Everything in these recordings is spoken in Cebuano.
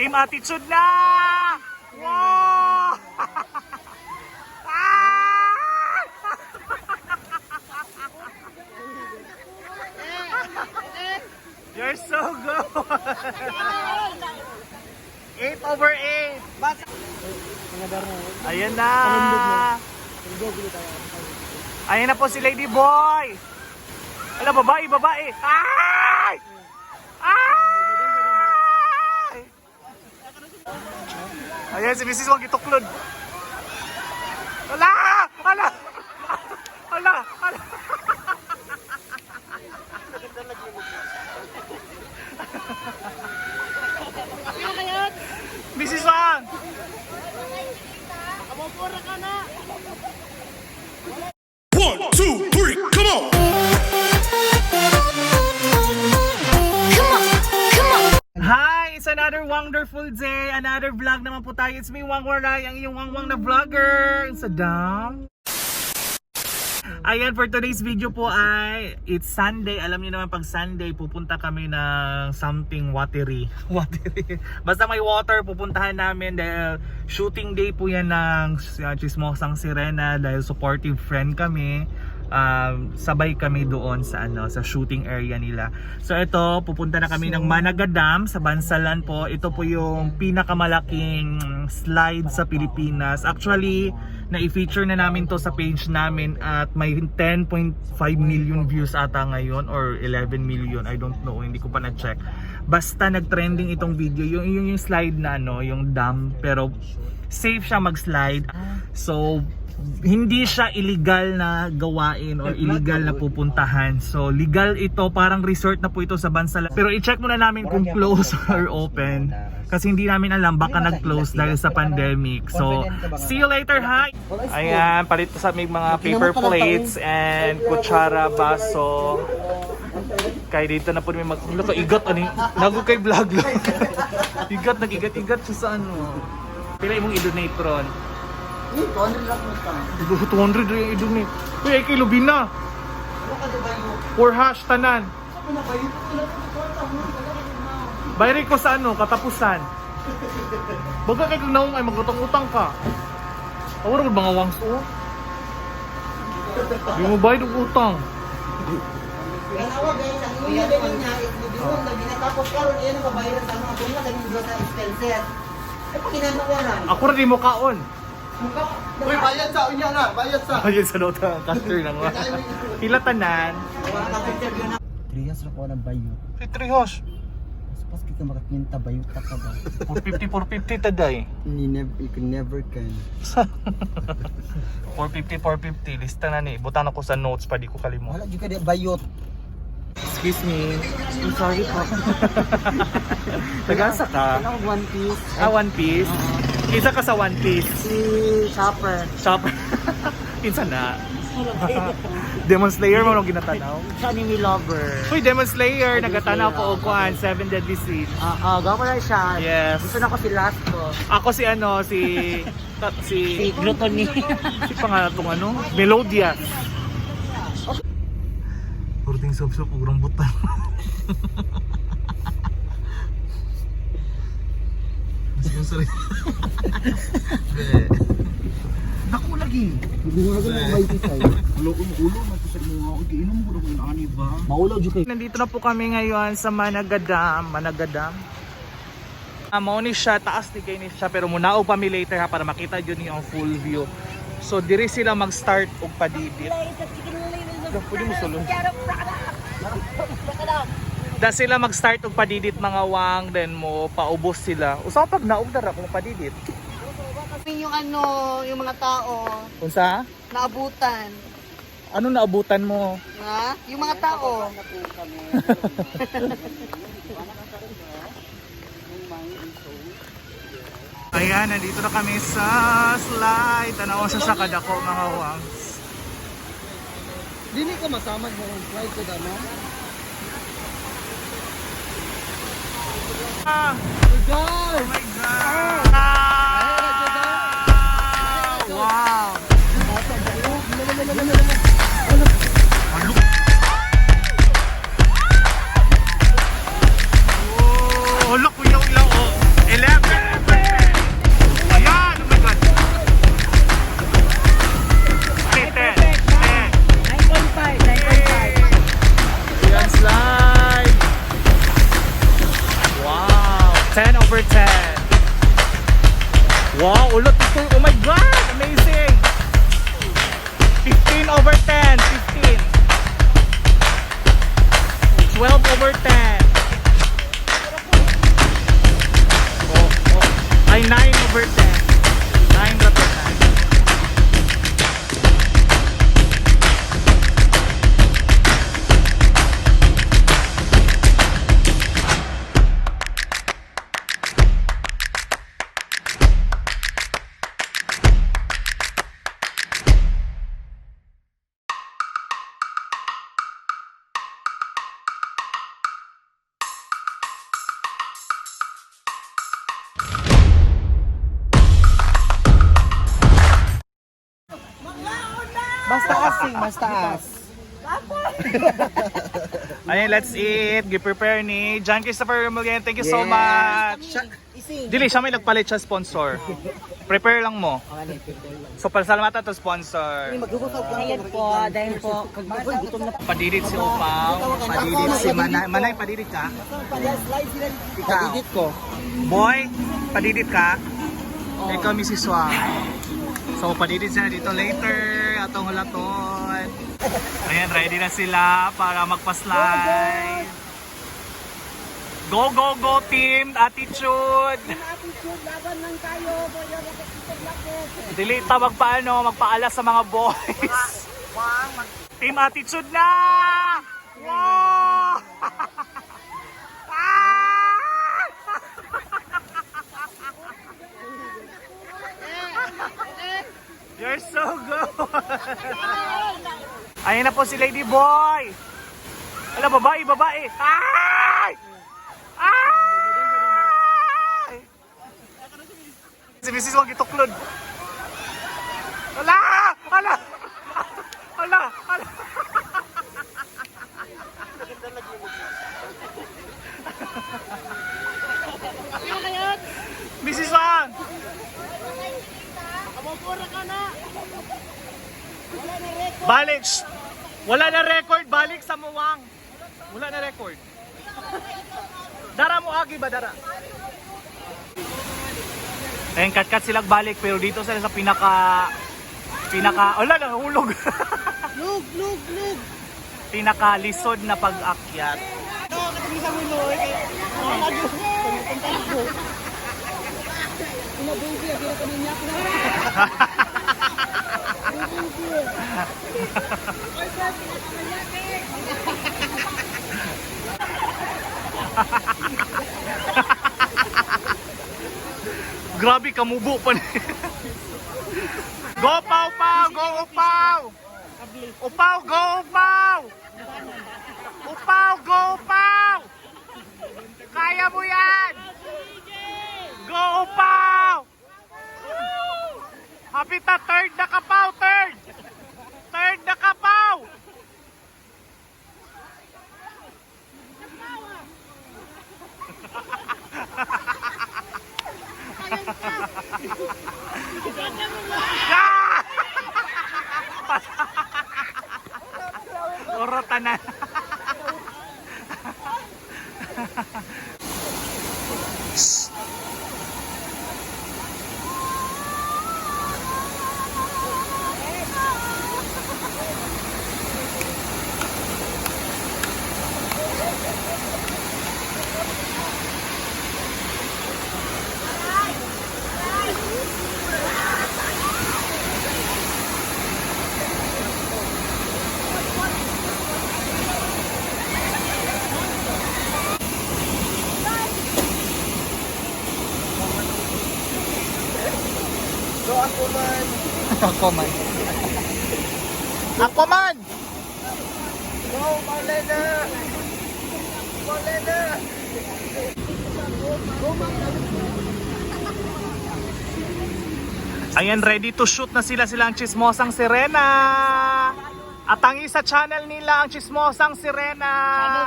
Team attitude na! Wow! Ah! You're so good! 8 over 8! Ayan na! Ayan na po si Lady Boy! Ala, babae, babae! Ay! Ay! Ayan, si Mrs. Wang gituklod. Ala! Ala! Ala! Ala! Mrs. Wang! One, two, three, come on! Come on, come on. Hi! It's another wonderful day! Another vlog naman po tayo. It's me, Wang Waray, ang iyong wangwang na vlogger. Sa down. Ayan, for today's video po ay it's Sunday. Alam niyo naman pag Sunday, pupunta kami ng something watery. Watery. Basta may water, pupuntahan namin dahil shooting day po yan ng Chismosang Sirena dahil supportive friend kami. Sabay kami doon sa ano sa shooting area nila. So ito, pupunta na kami ng Managa Dam sa Bansalan po. Ito po yung pinakamalaking slide sa Pilipinas. Actually, na-feature na namin to sa page namin at may 10.5 million views ata ngayon or 11 million, I don't know, hindi ko pa na-check. Basta nag-trending itong video, yung slide na ano, yung dam, pero safe siya mag-slide. So, hindi siya illegal na gawain or illegal na pupuntahan. So, legal ito, parang resort na po ito sa Bansalan. Pero i-check muna namin kung close or open. Kasi hindi namin alam, baka nag-close dahil sa pandemic. So, see you later, hi! Ayan, palit sa may mga paper plates and kutsara, baso. Kaya dito na po may mag... Look, igat, ano yung... Nago kay vlog lang. Igat, nag-igat-igat siya sa ano. Pila imong i-donate ron? Eh, 200 lang mo tang. 200 rin yung i-donate. Uy, ay kay Lubina. Or hash, tanan. Bayari ko sa ano, katapusan. Baga kay kung naong ay magutang-utang ka. Awar ko mga wangs oh. Di mo bayad og utang. Ganawa guys, ang iya ganyan niya, ibudiwon na ginatapos karon iyan ang babayaran sa mga kung na sa expenses. Eh pag ginagawa na. Ako ra di mo kaon. Uy, bayad sa unya na, bayad sa. Ayun sa nota, custer na nga. Pila tanan. Triyas ra ko ng bayot. Si Trihos. Mas pas kita makakinta bayot ta ka ba? 450, 450 taday. You never, you can never can. 450, 450. Lista na ni. Butan ako sa notes pa di ko kalimot. Wala jud ka di bayot. Excuse me. I'm sorry po. Tagasa ka? Ano one piece? Ah, One Piece? Isa ka sa One Piece. Si Chopper. Shopper. Kinsa na? Demon Slayer mo nung ginatanaw? Siya anime lover. Uy, Demon Slayer! Demon Nagatanaw Slayer, ko og kuan, Seven Deadly Sins. Ah, ah, gawa na siya. Yes. Gusto na ko si last ko. Ako si ano, si... Si... Si Gluttony. Si pangalan tong ano? Melodias. Kurting sop-sop ug rambutan. Mas sorry. Dako lagi. Maulaw jud kay. Nandito na po kami ngayon sa Managadam. Managadam? Ah, mao ni siya, taas ni kay ni siya pero munaog pa mi later ha para makita jud niyo ang full view. So diri sila mag-start og padidit. Pwede mo sulod. Da sila mag-start og padidit mga wang, then mo paubos sila. Usa pag naog dara kung padidit. Yung ano, yung mga tao, Unsa? naabutan. Ano naabutan mo? Ha? Yung mga tao. Ayan, nandito na kami sa slide. Tanaw siya sa kadako mga wang. Dili ka masamad mo kung flight ko damo. Ah! God! Oh my God! Ah! Wow! Oh, look, kuya, ilaw, oh. 11. 10 over 10. Wow, ulot ito. Oh my God! Amazing! 15 over 10. 15. 12 over 10. Oh. Ay, 9 over 10. 9 over 10. Mas taas eh, mas taas. Ayun, let's eat. Gi-prepare ni John Christopher Remulian. Thank you so Yes. much. Ising. Dili, siya may nagpalit siya sponsor. Prepare lang mo. So, pasalamatan to sponsor. Ayan po, dahil po, gutom na Padilit si Upaw. Padilit si Manay. Manay, padilit ka? Ikaw. Pag-edit ko. Boy, padilit ka? Ikaw, Mrs. Wang. So, padilit sila dito later. Atong hulaton. Ayan, ready na sila para magpa-slide. Go, go, go, team! Attitude! Attitude, laban lang tayo. Dili ta magpaano, magpaalas sa mga boys. Team attitude na! Wow! Ah! You're so good! Ayun na po si Lady Boy! Ala, babae, babae! Ay! Ay! Si Mrs. Wang gituklod. Ala! Ala! Ala! Ala! Mrs. Wang! Balik! Shh! Wala na record! Balik sa muwang! Wala na record. Dara mo agi ba dara? Ayun, kat-kat silang balik pero dito sila sa pinaka pinaka wala na hulog. Lug, lug, lug. Pinaka lisod na pag-akyat. Grabe kamubo pa ni. Go Pau Pau, go Upaw. Upaw, go Upaw. Upaw, go Upaw. Kaya mo yan. Go Upaw. Happy ta third na kapaw, third. Third na kapaw. Ah! Urota na. So ako man. Aquaman. Aquaman! Go Marlena! Marlena! Ayan, ready to shoot na sila sila ang Chismosang Sirena. At ang isa channel nila ang Chismosang Sirena.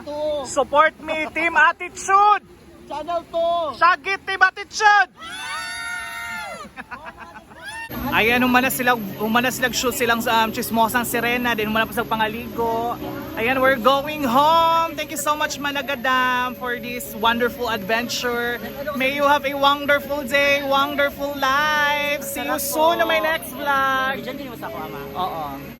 Channel 2. Support me, Team Attitude! Channel 2! Shaggy Team Attitude! Ayan, humana sila shoot silang chismosang sirena, then humana pa sa pangaligo. Ayan, we're going home. Thank you so much, Managadam, for this wonderful adventure. May you have a wonderful day, wonderful life. See you soon on my next vlog. Diyan din mo sa ako, ama. Oo.